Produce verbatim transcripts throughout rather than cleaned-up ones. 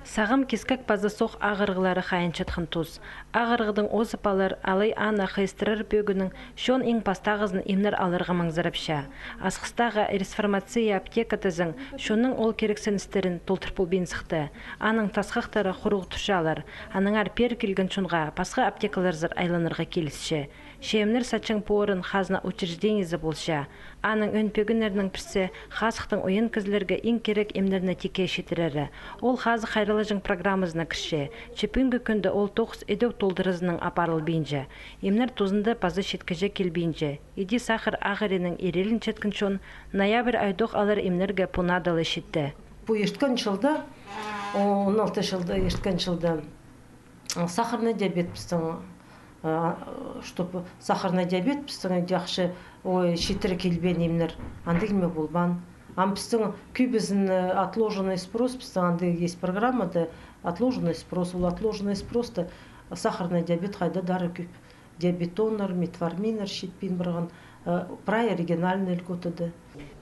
Сағам кискек паза сох ағырығлары хайынчатхан тус. Ағырығдың озып алар, алай аны хайыстырар пӧгінең чон иң пастағызын имнер аларға маңзырапча. Асхыстағы Ресфармация аптека тізең, чонның ол кирексіністерін толтыр полбин сыхты. Аның тасхахтары хуруғ турчалар. Аннаңар пеер килген чонға пасха аптекаларзар айланарға килісче. Че имнер сатчаң пу орын хазна учреждениезі полча. Аның ӧӧн пӧгіннерінің пірсі — хазыхтың ойын кізілерге иң кирек имнерні тикке читірері. Ол хазых хайраллаҷаң программазына кірче. Че пӱӱнгі кӱнде ол тоғыс идӧк толдыразынаң апарылбинча. Имнер тузында паза читкіҷе килбинче. Иди сахар ағырығнаң ирелінчеткен чон ноябрь айдох алар имнерге пу надалы читті. Пу ирткен чылда, он алты чылда, ирткен чылда сахарный диабет пістің, а, чтоб сахарный диабет пістің иди ахча, ой, читіре килбеен имнер, андағ ниме полбаан. Ам пістің кӧбізін, э, отложенный спрос, пістің андағ есть программада, отложенный спрос, ол отложенный спроста сахарный диабет хайда даа кӧп. Диабетоннар, метформиннер читпин парған, э, прай региональный льготада.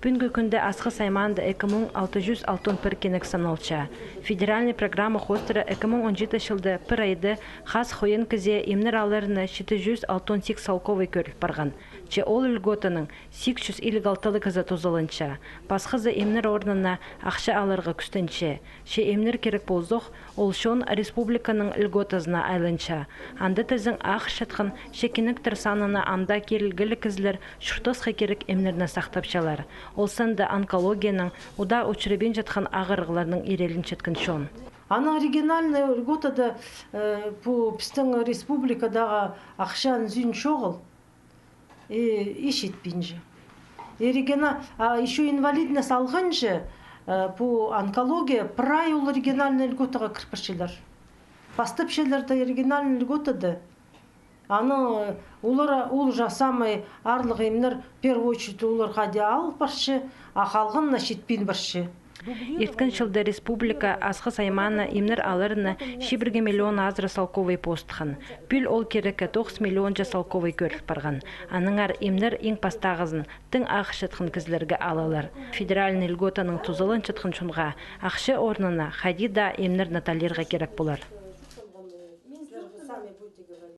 Пӱӱнгі кӱнде Асхыс аймаанда ікі муң алты чӱс алтон пір кинек саналча. Федеральный программа хоостыра ікі муң он читі чылда пір айда хазых ойын кізее имнер аларына читі чӱс алтон сигіс салковай кӧріл парған. Че ол льготанаң сигіс чӱс илиг алтылығ кізі тузаланча. Пасхазы имнер орнына ахча аларға кӱстенче. Че имнер кирек ползох, ол чон республиканың льготазына айланча. Анда тізең ағырчатхан че кинектер санына ам даа кирілгеліг кізілер чуртасха кирек имнерні сахтапчалар. Ол санда онкологиянаң удаа учрабинчатхан ағырығларнаң ирелінчеткен чон. Анаң региональный льготада, э, пу пістің республикадағы ахча анзын чоғыл. И, и читпинче. И региона-, а ещё инвалидность алғанҷа, э, пу онкология прай ол региональный льготаға кір парчалар. Пастапчалар даа региональный льготада. Анаң, э, олар, ол же самый аарлығ имнер, в первую очередь, олар хайди алып парча, а халғанына читпин парча. Ирткен чылда республика Асхыс аймаана имнер аларына чибіргі миллион азыра салковай поостхан. Пӱӱл ол кирекке тоғыс миллионҷа салковай кӧріл парған. Аннаңар имнер иң пастағызын тың ағырчатхан кізілерге алалар. Федеральный льготанаң тузаланчатхан чонға ахча орнына хайди даа имнерні талирға кирек полар.